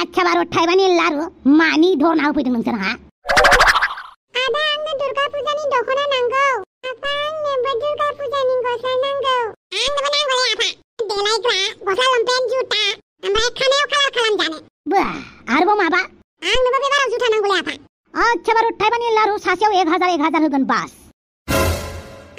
अच्छा बारो थाइबानि लारु मानि धरना होफैदों नोंसोरहा? आदा आंनो दुर्गा फुजानि दख'ना नांगौ। आफा आंनोबो दुर्गा फुजानि गस्ला नांगौ। आंनोबो नांगौलै आफा। देलायग्रा, गस्ला लंपेन्ट, जुता, ओमफ्राय खानायाव कालार खालामजानो। बा आरोबाव माबा? आंनोबो बे बाराव जुथा नांगौलै आफा। अच्छा बारो थाइबानि लारु सासेयाव 1000 होगोन बास।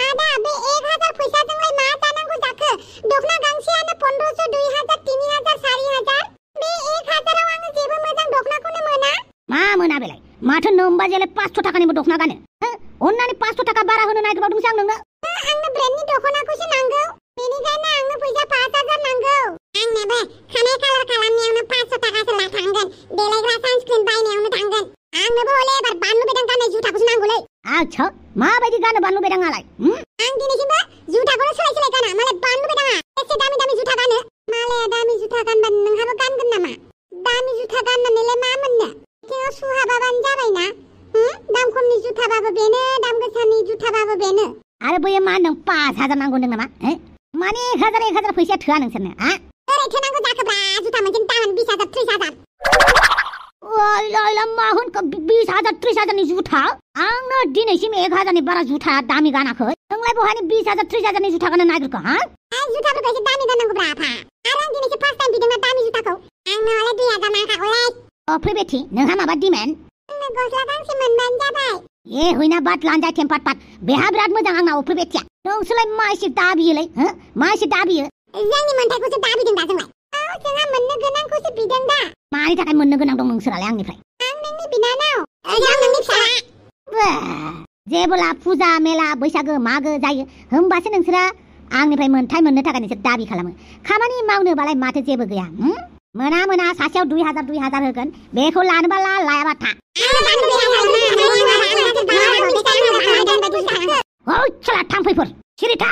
आदा बे 1000 फैसाजोंलाय मा जानांगौ जाखो? दख'ना गांसेयानो 1500, 2000, 3000, 4000। बे 1000आव आङो जेबो मोजां दख'नाखौनो मोना। मा मोना बेलाय? माथो नोमबाजेले 500 थाखानिबो दख'ना गानो? अन्नानै 500 थाखा बारा होनो नागिरबावदोंसो आं नोंनो। आंनो ब्रेन्डनि दख'नाखौसो नांगौ। बेनिखायनो आंनो फैसा 5000 नांगौ। आंनोबो खानाय कालार खालामनायावनो 500 थाखासो थांगोन। देलायग्रा सानस्क्रिन बायनायावनो थांगोन। आंनोबो हले एबार बानलु बेदां गाननाय जुथाखौसो नांगौलै। अच्छा माबायदि गानो बानलु बेदाङालाय? आं दिनैसिमबो जुथाखौनो सोलाय गाना। मालाय बानलु बेदाङा एसे दामि जुथा गानो। मालाया दामि जुथा गानबा नोंहाबो गानगोन नामा? दामि जुथा गाननानैलाय मा मोननो? आथिङाव सुहाबाबानो जाबायना। दाम खमनि जुथाबाबो बेनो, दाम गोसानि जुथाबाबो बेनो। आरो बैयो मा होनदों 5000 नांगौ होनदों नामा? माने 1000 फैसाया थोआ नोंसोरनो? ओरै थोनांगौ जाखोब्रा जुथा मोनसेनि दामानो 20000, 3000। ओइ मा होनखो 20000, 3000नि जुथा? आंनो दिनैसिम 1000नि बारा जुथा दामि गानाखै। नोंलाय बहानि 20000, 3000नि जुथा गाननो नागिरखो? जुथाफोरखौ एसे दामि गाननांगौब्रा आफा। आरो आं दिनैसो फार्स्ट टाइम बिदोंना दामि जुथाखौ। आंनो हले 2000 नांखागौलै। फै बेथि नोंहा माबा डिमान्ड? आंनो गस्ला गांसे मोनबानो जाबाय। होइना बाट लानजाय थेमपाट बेहा बिराद मोजां आंना अफ्रि बेथिया। नोंसोरलाय मा एसे दाबियोलै? मा एसे दाबियो? जोंनि मोन्थायखौसो दाबिदों दा जोंलाय। जोंहा मोननो गोनांखौसो बिदों दा। मानि थाखाय मोननो गोनां दं नोंसोरालाय आंनिफ्राय? आं नोंनि बिनानाव। आं नोंनि फिसाला। जेबोला फुजा मेला बैसागो मागो जायो होमबासो नोंसोरा आंनिफ्राय मोन्थाय मोननो थाखाय नोंसोर दाबि खालामो। खामानि मावनोबालाय माथो जेबो गैया। मोना सासेयाव 2000 होगोन। बेखौ लानोबा ला, लायाबा था। चला थांफैफोर सिरि था।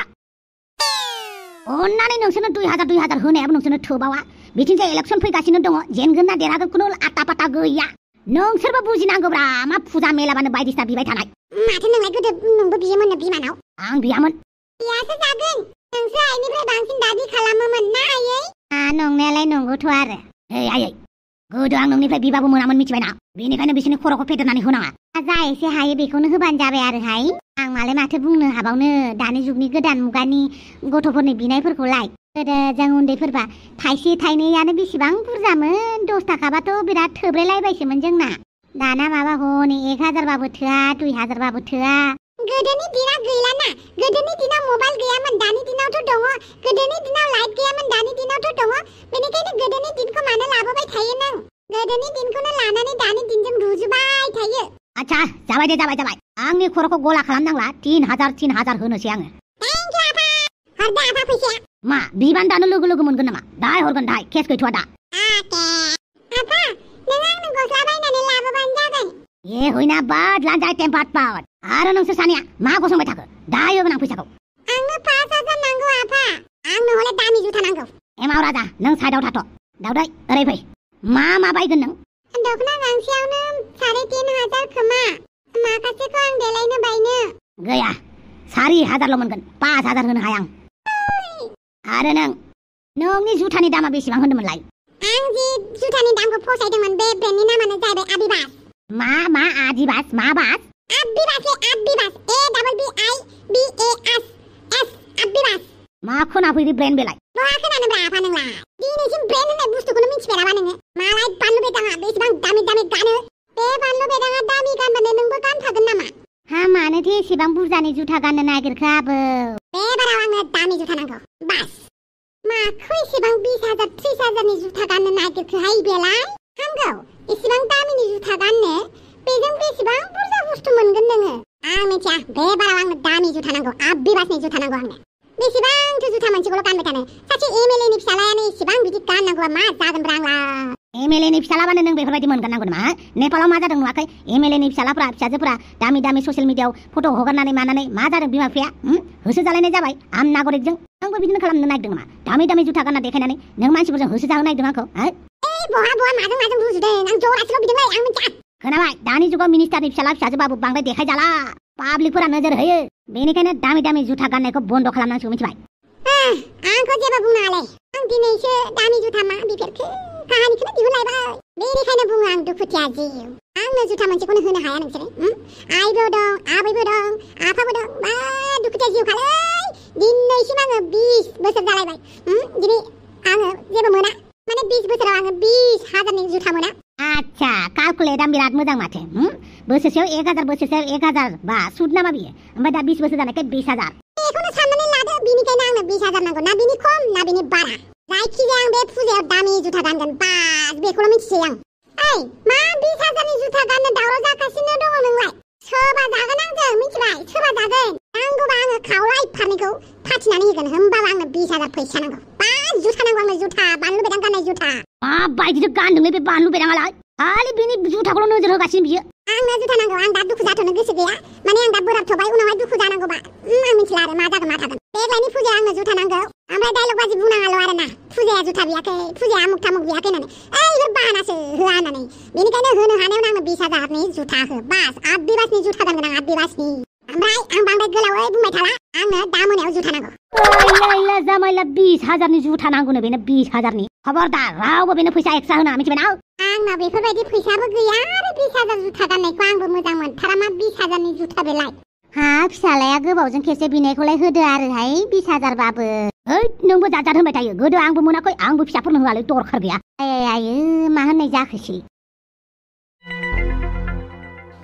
अन्नानै नोंसोरनो 2000 होनायाबो नोंसोरनो थोबावा। बिथिंजाय इलेक्सन फैगासिनो दङ। जेनगोन ना देरहागोन खुनु आटा पाटा गैया। नोंसोरबो बुजिनांगौब्रा मा फुजा मेलाबानो बायदिसिना बिबाय थानाय। माथो नोंलाय गोदो नोंबो बियोमोननो बिमानाव? आं बियामोन। बियासो जागोन। नोंसो आइनिफ्राय बांसिन दाबि खालामोमोन ना आयै? नंनायालाय नंगौथ' आरो। आयै गोदो आं नोंनिफ्राय बिबाबो मोनामोन मिथिबायना। बेनिखायनो बिसोरनि खर'खौ फेदेरनानै होनाङा। जा एसे हायो बेखौनो होबानो जाबाय आरोहाय। आं मालाय माथो बुंनो हाबावनो। दानि जुगनि गोदान मुगानि गथ'फोरनि बिनायफोरखौलाय। गोदो जों उन्दैफोरबा थाइसे थाइनैयानो बेसेबां बुरजामोन। 10 थाखाबाथ' बिराद थोब्रेलायबायसोमोन जोंना। दाना माबा हनै 1000बाबो थोआ, 2000बाबो थोआ। गोदोनि दिना गैलाना। गोदोनि दिनाव मबाइल गैयामोन, दानि दिनावथ' दङ। गोदोनि दिनाव लाइट गैयामोन, दानि दिनावथ' दङ। बेनिखायनो गोदोनि दिनखौ मानो लाबोबाय थायो नों? गोदोनि दिनखौनो लानानै दानि दिनजों रुजुबाय थायो। आच्छा जाबाय दे जाबाय। आंनि खर'खौ गला खालामनांला। 3000 होनोसै आङो। थेंक इउ आफा। हरदो आफा फैसाया। मा बिबान दानो लोगो मोनगोन नामा? दाय हरगोन दाय। केस गैथ'आ दा। आफा नों आंनो गस्ला बायनानै लाबोबानो जागोन। होइना बाट लानजाय टेम्पाट पाट। आरो नोंसोर सानैया मा गसंबाय थाखो? दाय होगोन आं फैसाखौ। आंनो 5000 नांगौ आफा। आंनो हले दामि जुथा नांगौ। एमाव राजा नों साइडआव थाथ'। दाउदै ओरै फै। मा बायगोन नों? दख'ना गांसेयावनो 3500 खोमा। माखासेखौ आं देलायनो बायनो। गैया 4000ल' मोनगोन। 5000 होनो हाया आं। आरो नोंनि जुथानि दामा बेसेबां होनदोंमोनलाय? आं जि जुथानि दामखौ फसायदोंमोन बे ब्रेन्डनि नामानो जाबाय आदिबास। मा आदिबास? मा बास? आदिबास ADDIBAS आदिबास। मा खोनाफैदो ब्रेन्ड बेलाय? बहा खोनानोब्रा आफा नोंलाय? दिनैसिम ब्रेन्ड होननाय बुस्थुखौनो मिथिफेराबा नोङो? मालाय बानलु बेदाङा बेसेबां दामि गानो। बे बानलु बेदाङा दामि गानबानो नोंबो गानफागोन नामा? मानोथो एसेबां बुरजानि जुथा गाननो नागिरखो आबौ? बे बाराव आंनो दामि जुथा नांगौ। बास। माखौ एसेबां 20000, 3000नि जुथा गाननो नागिरखोहाय बेलाय? हामगौ एसेबां दामिनि जुथा गाननो? बेजों बेसेबां बुरजा बुस्थु मोनगोन नोङो? आं मिथिया। बे बाराव आंनो दामि जुथा नांगौ। आदिबासनि जुथा नांगौ आंनो। बेसेबांथो जुथा मोनसेखौल' गानबाय थानो? सासे एमएलएनि फिसालायानो एसेबां बिदि गाननांगौबा मा जागोनब्रा आंलाय? एमएलएनि फिसालाबानो नों बेफोरबायदि मोनगाननांगौ नामा? नेपालाव मा जादों नुवाखै? एमएलएनि फिसाजोफोरा दामि ससियेल मिडियाआव फट' हगारनानै मानानै मा जादों बिमा बिफाया? होसो जालायनाय जाबाय आम नागरिकजों। आंबो बिदिनो खालामनो नागिरदों नामा? दामि जुथा गानना देखायनानै नों मानसिफोरजों होसो जाहोनो नागिरदों आंखौ? बहा माजों रुजुदों? आं जरासेल' बिदोंलै आं मिथिया। खोनाबाय? दानि जुगाव मिनिस्टारनि फिसाजोबाबो बांद्राय देखायजाला। पाब्लिकफोरा नोजोर होयो। बेनिखायनो दामि जुथा गाननायखौ बन्द' खालामनांसिगौ मिथिबाय? आंखौ जेबो बुंनाङालै। आं दिनैसो दामि जुथा मा बिफेरखो काहानिखौनो दिहुनलायबाय। बे दुखुथिया जिउ आंनो जुथा मोनसेखौनो होनो हाया नोंसोरो आइबो दं आबैबो दं आफाबो दं मा दुखुथिया जिउ खालै दिनैसिम आङो 20 बोसोर जालायबाय दिनै आङो जेबो मोना माने 20 बोसोराव आङो 20,000नि जुथा मोना आच्छा कालकुलेटआ बिराद मोजां माथो बोसोरसेयाव 1000 बोसोरसेयाव 1000 बा सुद नामा बियो ओमफ्राय दा 20 बोसोर जानायखाय 20000 बेखौनो साननानै लादो बिनिखायनो आंनो 20000 नांगौ ना बिनि खम ना बिनि बारा जायखिजाया आं बे फुजायाव दामि जुथा गानगोन बास बेखौल' मिथिसै आं ओइ मा 20000नि जुथा गाननो दावराव जागासिनो दङ नोंलाय सोरबा जागोन आंजों मिथिबाय सोरबा जागोन नांगौबा आङो खावलाय फारनैखौ फाथिनानै होगोन होमबाबो आंनो 20000 फैसा नांगौ बास जुथा नांगौ आंनो जुथा बानलु बेदां गाननाय जुथा माबायदिथो गानदोंलै बे बानलु बेदाङालाय खालि बिनि जुथाखौल' नोजोर होगासिनो बियो आंनो जुथा नांगौ आं दा दुखु जाथ'नो गोसो गैया माने आं दा बोराबथ'बाय उनावहाय दुखु जानांगौबा आं मिथिला आरो मा जागोन मा थागोन देग्लायनि फुजायाव आंनो जुथा नांगौ ओमफ्राय डायलग बाजि बुंनाङाल' आरो ना फुजाया जुथा बियाखै फुजाया आमुक थामुक बियाखै होननानै बेफोर बाहानासो होआ होननानै बेनिखायनो होनो हानायावनो आंनो 20000नि जुथा हो बास 8 बिबासनि जुथा गानगोन आं 8 बिबासनि ओमफ्राय आं बांद्राय गोलावै बुंबाय थाला आंनो दा मोनायाव जुथा नांगौ ओइला जामाइला 20000नि जुथा नांगौनो बेनो 20000नि खबरदार रावबो बेनो फैसा एक्सट्रा होनाङा मिथिबाय ना आंनाव बेफोरबायदि फैसाबो गैया आरो 20000 जुथा गाननायखौ आंबो मोजां मोनथारा मा 20000नि जुथा बेलाय हा फिसालाया गोबावजों खेबसे बिनायखौलाय होदो आरोहाय 20000 बाबो ओइ नोंबो जाजाद होनबाय थायो गोदो आंबो मोनाखै आंबो फिसाफोरनो होआलै दरखार गैया आयो मा होननाय जाखोसै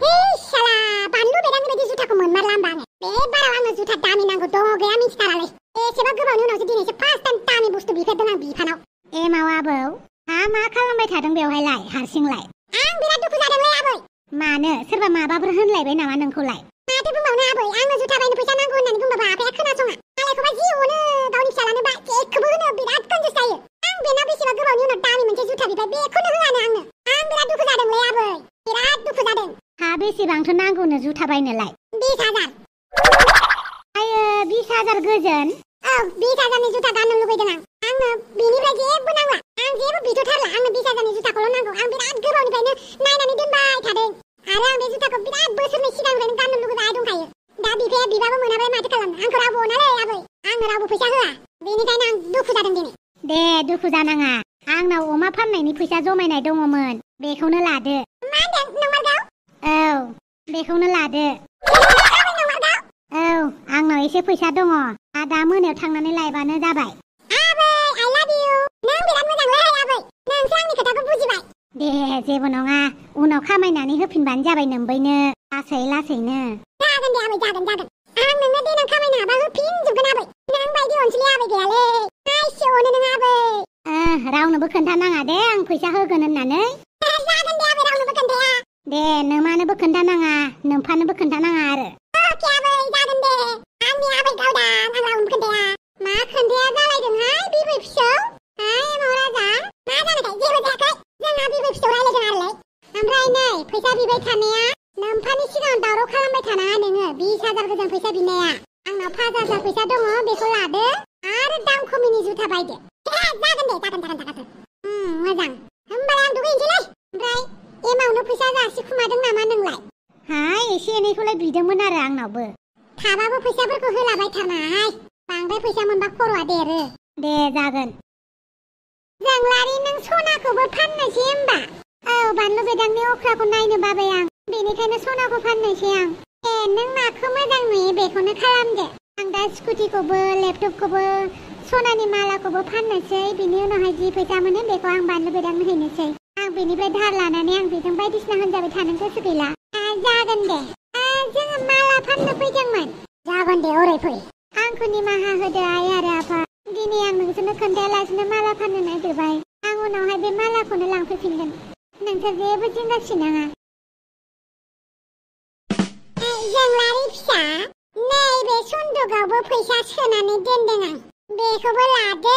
हे शाला बानलु बेदांनि बायदि जुथाखौ मोनमारला होमबा आङो बे बाराव आंनो जुथा दामि नांगौ दङ गैया मिथिथारालै एसेबा गोबावनि उनावसो दिनैसो फार्स्ट टाइम दामि बुस्थु बिफेरदों आं बिफानाव माव आबौ मा खालामबाय थादों बेवहायलाय हारसिंलाय आं बिराद दुखु जादोंलै आबै मानो सोरबा माबाफोर होनलायबाय नामा नोंखौलाय माथो बुंबावनो आबै आंनो जुथा बायनो फैसा नांगौ होननानै बुंबाबो आफाया खोनासङा मालायखौबा जि अनो गावनि फिसालानोबा जेखौबो होनो बिराद कन्जुस जायो आं बेनाव बेसेबा गोबावनि उनाव दामि मोनसे जुथा बिबाय बेखौनो होआनो आंनो आं बिराद दुखु जादोंलै आबै बिराद दुखु जादों हा बेसेबांथो नांगौनो जुथा बायनोलाय 20000 आयो 20000 गोजोन 20000नि जुथा गाननो लुबैदों आंनो बेनिफ्राय जेबो नांला आं जेबो बिथ'थारला आंनो 20000नि जुथाखौल' नांगौ आं बिराद गोबावनिफ्रायनो नायनानै दोनबाय थादों आरो आं बे जुथाखौ बिराद बोसोरनि सिगांनिफ्रायनो गाननो लुबैबाय दंखायो दा बिफाया बिबाबो मोनाबाय माथो खालामनो आंखौ रावबो अनालै आबै आंनो रावबो फैसा होआ बेनिखायनो आं दुखु जादों दिनै दे दुखु जानाङा आंनाव अमा फाननायनि फैसा जमायनाय दङमोन बेखौनो लादो मा होनदों नंमारगौ औ बेखौनो लादो औ आंनाव एसे फैसा दङ दा मोनायाव थांनानै लायबानो जाबाय आबै आइ लाभ इउ नों बिराद मोजांलै आबै नोंसो आंनि खोथाखौ बुजिबाय दे जेबो नङा उनाव खामायनानै होफिनबानो जाबाय नोंबैनो लासै लासैनो जागोन दे आबै जागोन आं नोंनो देनां खामायनो हाबा होफिनजोबगोन आबै नों बायदि अनसुलि आबै गैयालै आइसो अनो नों आबै रावनोबो खोन्थानाङा दे आं फैसा होगोन होननानै जागोन दे आबै रावनोबो खोन्थाया दे नोमानोबो खोन्थानाङा नोमफानोबो खोन्थानाङा आरो अके आबै जागोन दे आंनि आबै गावदां आं रावनोबो खोन्थाया मा खोन्थाया जालायदोंहाय बिबै फिसौ महाराजा मा जानायथाय जेबो जायाखै जोंहा बिबै फिसौ रायलायदों आरोलै ओमफ्राय नै फैसा बिबाय थानाया नोमफानि सिगाङाव दावराव खालामबाय थानाङा नोङो 20000 गोजोन फैसा बिनाया आंनाव 5000 फैसा दङ बेखौ लादो आरो दाम खमिनि जुथा बायदो जागोन दे जागोन मोजां होमबालाय आं दुगैनोसैलै ओमफ्राय एमावनो फैसा जासिखुमादों नामा नोंलाय हाय एसे एनैखौलाय बिदोंमोन आरो आंनावबो थाबाबो फैसाफोरखौ होलाबाय थानाय बांद्राय फैसा मोनबा खर'आ देरो दे जागोन जोंलारि नों सनाखौबो फाननोसै होमबा औ बानलु बेदांनि अख्राखौ नायनो बाबाय आं बेनिखायनो सनाखौ फाननोसै आं नों माखौ मोजां नुयो बेखौनो खालामदो आं दा स्कुटिखौबो लेपटपखौबो सनानि मालाखौबो फाननोसै बिनि उनावहाय जि फैसा मोनो बेखौ आं बानलु बेदांनो हैनोसै आं बेनिफ्राय धार लानानै आं बेजों बायदिसिना होनजाबाय थानो गोसो गैला जागोन दे जोङो माला फाननो फैदोंमोन जागोन दे ओरै फै आंखौ निमाहा होदो आइ आरो आफा दिनै आं नोंसोरनो खोन्थायालासिनो माला फाननो नागिरबाय आं उनावहाय बे मालाखौनो लांफैफिनगोन नोंसोर जेबो जिंगा सिनाङा जोंलारि फिसा नैबे सन्दुकआवबो फैसा सोनानै दोनदों आं बेखौबो लादो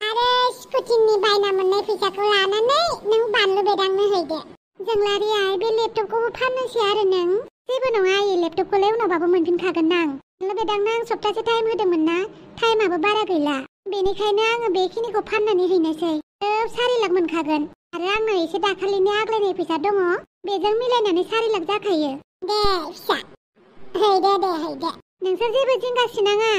आरो स्कुटिनि बायना मोननाय फैसाखौ लानानै नों बानलु बेदांनो हैदो जोंलारि आइ बे लेपटपखौबो फाननोसै आरो नों जेबो नङा आइ लेपटपखौलाय उनावबाबो मोनफिनखागोन आं बानलु बेदांनो आं सप्तासे टाइम होदोंमोन ना टाइमाबो बारा गैला बेनिखायनो आङो बेखिनिखौ फाननानै हैनोसै 4 लाख मोनखागोन आरो आंनाव एसे दाखालिनि आग्लायनाय फैसा दङ बेजों मिलायनानै 4 लाख जाखायो दे फिसा हैदो नोंसोर जेबो जिंगा सिनाङा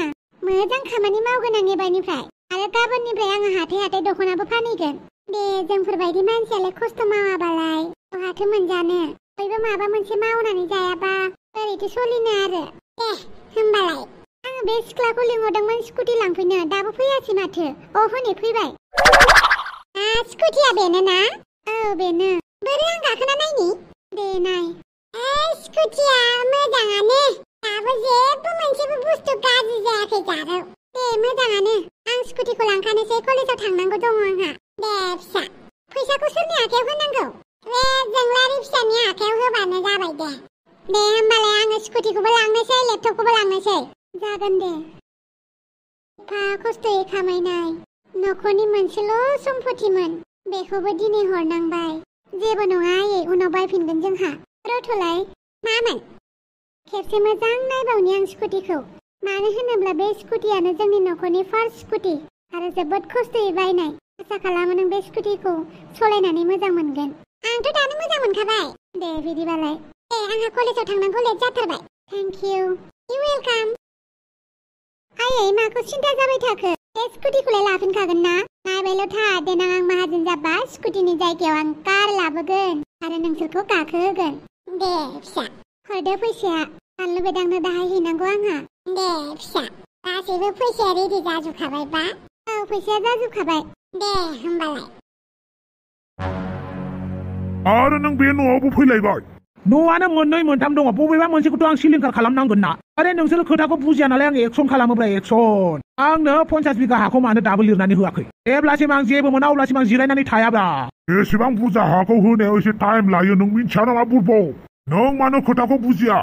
मोजां खामानि मावगोन आं एबारनिफ्राय आरो गाबोननिफ्राय आङो हाथाय दख'नाबो फानहैगोन दे जोंफोरबायदि मानसियालाय खस्थ' मावाबालाय बहाथो मोनजानो बयबो माबा मोनसे मावनानै जायाबा ओरैथो सोलिनो आरो दे होमबालाय आङो बे सिख्लाखौ लिंहरदोंमोन स्कुटि लांफैनो दाबो फैयासै माथो हनै फैबाय स्कुटिया बेनो ना औ बेनो बोरै आं गाखोना नायनि दे नाय स्कुटिया मोजाङानो दाबो जेबो मोनसेबो बुस्थु गाज्रि जायाखै जारौ दे मोजाङानो आं स्कुटिखौ लांखानोसै कलेजाव थांनांगौ दङ आंहा दे फिसा फैसाखौ सोरनि आखायाव होनांगौ बे जोंलारि फिसानि आखायाव होबानो जाबाय दे होमबालाय आङो स्कुटिखौबो लांनोसै लेपटपखौबो लांनोसै जागोन दे एफा खस्थ'यै खामायनाय न'खरनि मोनसेल' सम्पथिमोन बेखौबो दिनै हरनांबाय जेबो नङा आयै उनाव बायफिनगोन जोंहा रथ'लाय मामोन खेबसे मोजां नायबावनि आं स्कुटिखौ मानो होनोब्ला बे स्कुटियानो जोंनि न'खरनि फार्स्ट स्कुटि आरो जोबोद खस्थ'यै बायनाय आसा खालामो नों बे स्कुटिखौ सालायनानै मोजां मोनगोन आंथ' दानो मोजां मोनखाबाय दे बिदिबालाय आंहा कलेजाव थांनांगौ लेट जाथारबाय थेंक इउ वेलकाम आयै माखौ सिन्था जाबाय थाखो बे स्कुटिखौलाय लाफिनखागोन ना नायबायल' था देनां आं माहाजोन जाबा स्कुटिनि जायगायाव आं कार लाबोगोन आरो नोंसोरखौ गाखोहोगोन दे फिसा हरदो फैसाया बानलु बेदांनो दाहाय हैनांगौ आंहा दे फिसा गासैबो फैसाया रेडि जाजोबखाबायबा औ फैसाया जाजोबखाबाय दे होमबालाय आरो नों बे न'आवबो फैलायबाय न'आनो मोननै मोनथाम दङ बबेबा मोनसेखौथ' आं सिलिंखार खालामनांगोन ना आरे नोंसोर खोथाखौ बुजिया नालाय आं एक्सन खालामोब्रा एक्सन आंनो 50 बिगा हाखौ मानो दाबो लिरनानै होआखै जेब्लासिम आं जेबो मोना अब्लासिम आं जिरायनानै थायाब्रा एसेबां बुरजा हाखौ होनायाव एसे टाइम लायो नों मिन्थिया नामा बुरबाव नों मानो खोथाखौ बुजिया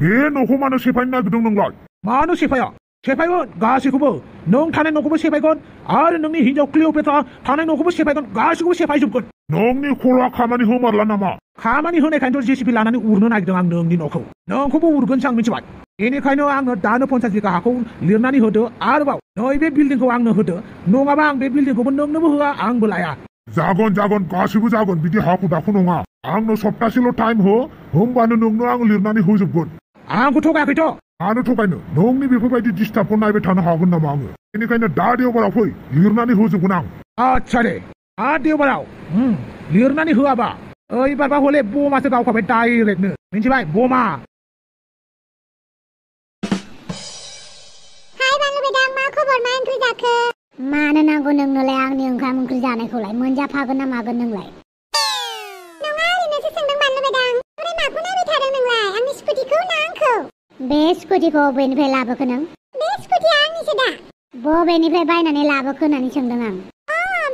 बे न'खौ मानो सेफायनो नागिरदों नोंलाय मानो सेफायगोन गासैखौबो नों थानाय न'खौबो सेफायगोन आरो नोंनि हिनजाव क्लिअपेट्रा थानाय न'खौबो सेफायगोन गासैखौबो सेफायजोबगोन नोंनि खर'आ खामानि होमारला नामा खामानि होनायखायनोथ' जेसिबि लानानै उरनो नागिरदों आं नोंनि न'खौ नोंखौबो उरगोनसो आं मिथिबाय बेनिखायनो आंनो दानो 50 बिगा हाखौ लिरनानै होदो आरोबाव नैबे बिल्डिंखौ आंनो होदो नङाबा आं बे बिल्डिंखौबो नोंनोबो होआ आंबो लाया जागोन गासैबो जागोन बिदि हाखु दाखु नङा आंनो सप्तासेल' टाइम हो होमबानो नोंनो आं लिरनानै होजोबगोन आंखौ थगायाखैथ' मानो थगायनो नोंनि बेफोरबायदि डिस्टार्बखौ नायबाय थानो हागोन नामा आङो बेनिखायनो दा देवबाराव फै लिरनानै होजोबगोन आं आच्छा दे देवबाराव लिरनानै होआबा ओइबारबा हले बमासो गावखाबाय डाइरेक्टनो मिथिबाय बमा हाय बानलु बेदां मा खबर मा ओंख्रि जाखो मानो नांगौ नोंनोलाय आंनि ओंखाम ओंख्रि जानायखौलाय मोनजाफागोन ना मागोन नोंलाय नङा ओरैनोसो सोंदों बानलु बेदां ओमफ्राय माखौ नायबाय थादों नोंलाय आंनि स्कुटिखौ ना आंखौ बे स्कुटिखौ बबेनिफ्राय लाबोखो नों बे स्कुटिया आंनिसो दा बबेनिफ्राय बायनानै लाबोखो होननानै सोंदों आं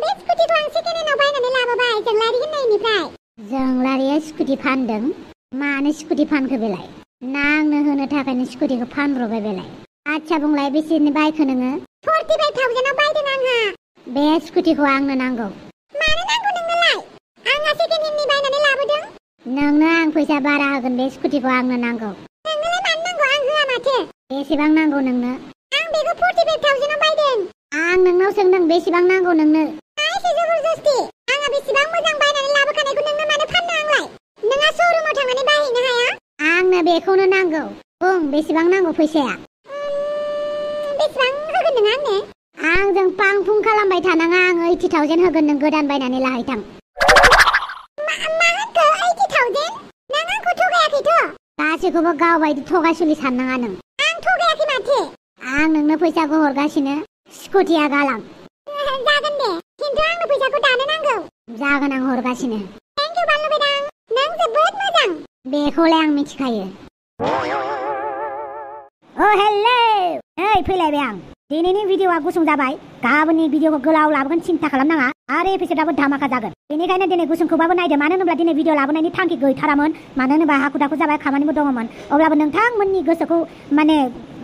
बे स्कुटिखौ आं सेकेन्ड हेन्डआव बायनानै लाबोबाय जोंलारि होननायनिफ्राय जोंलारिया स्कुटि फानदों मानो स्कुटि फानखो बेलाय ना आंनो होनो थाखायनो स्कुटिखौ फानब्रबाय बेलाय आच्छा बुंलाय बेसेनि बायखो नोङो 45,000 आव बायदों आंहा बे स्कुटिखौ आंनो नांगौ मानो नांगौ नोंनोलाय आंहा सेकेन्ड हेन्डनि बायनानै लाबोदों नोंनो आं फैसा बारा होगोन बे स्कुटिखौ आंनो नांगौ नोंनोलाय मानो नांगौ आं होआ माथो बेसेबां नांगौ नोंनो आं बेखौ 45,000 आव बायदों आं नोंनाव सोंदों बेसेबां नांगौ नोंनो एसे जबरदस्ति आंहा बेसेबां मोजां बायनानै लाबोखानायखौ नोंनो मानो फाननो आंलाय नोंहा शोरूमाव थांनानै बायहैनो हाया आंनो बेखौनो नांगौ बुं बेसेबां नांगौ फैसाया बेसेबां होगोन नों आंनो आंजों पां-फुं खालामबाय थानाङा आं 80,000 होगोन नों गोदान बायनानै लाहैथां मा होनखो 80,000 नों आंखौ थगायाखैथ' गासैखौबो गावबायदि थगायसुलि साननाङा नों आं थगायाखै माथो आं नोंनो फैसाखौ हरगासिनो स्कुटिया गालां जागोन दे खिन्थु आंनो फैसाखौ दानो नांगौ जागोन आं हरगासिनो थेंक इउ बानलु बेदां नों जोबोद मोजां बेखौलाय आं मिथिखायो हेलौ ओइ फैलायबाय आं दिनैनि भिडिअआ गुसुं जाबाय गाबोननि भिडिअखौ गोलाव लाबोगोन सिन्था खालामनाङा आरो एपिसोडाबो धामाका जागोन बेनिखायनो दिनै गुसुंखौबाबो नायदो मानो होनोब्ला दिनै भिडिअ लाबोनायनि थांखि गैथारामोन मानो होनोबा हाखु दाखु जाबाय खामानिबो दङमोन अब्लाबो नोंथांमोननि गोसोखौ माने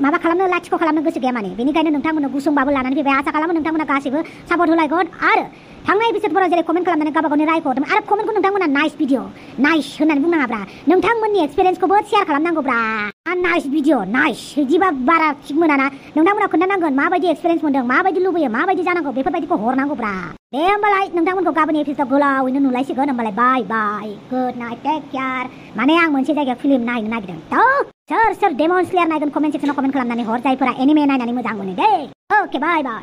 माबा खालामनो लाथिख' खालामनो गोसो गैया माने बेनिखायनो नोंथांमोननो गुसुंबाबो लानानै फैबाय आसा खालामो नोंथांमोना गासैबो सापर्ट होलायगोन आरो थांनाय एपिसोडफोराव जेरै कमेन्ट खालामनानै गावबा गावनि रायखौ हरदोंमोन आरो कमेन्टखौ नोंथांमोना नाइस भिडिअ नाइस होननानै बुंनाङाब्रा नोंथांमोननि एक्सपिरियेन्सखौबो शेयार खालामनांगौब्रा नाइस भिडिअ नाइस बिदिबा बारा थिग मोनाना नोंथांमोना खोन्थानांगोन माबायदि एक्सपिरियेन्स मोनदों माबायदि लुबैयो माबायदि जानांगौ बेफोरबायदिखौ हरनांगौब्रा दे होमबालाय नोंथांमोनखौ गाबोननि एपिसोडआव गोलावैनो नुलायसिगोन होमबालाय बाय बाय गुड नाइट टेक केयार माने आं मोनसे जायगायाव फिल्म नायनो नागिरदों थ' सोर डेमन स्लेयार नायगोन कमेन्ट सेक्सनाव कमेन्ट खालामनानै हर जायफोरा एनिमे नायनानै मोजां मोनो दे अके बाय बाय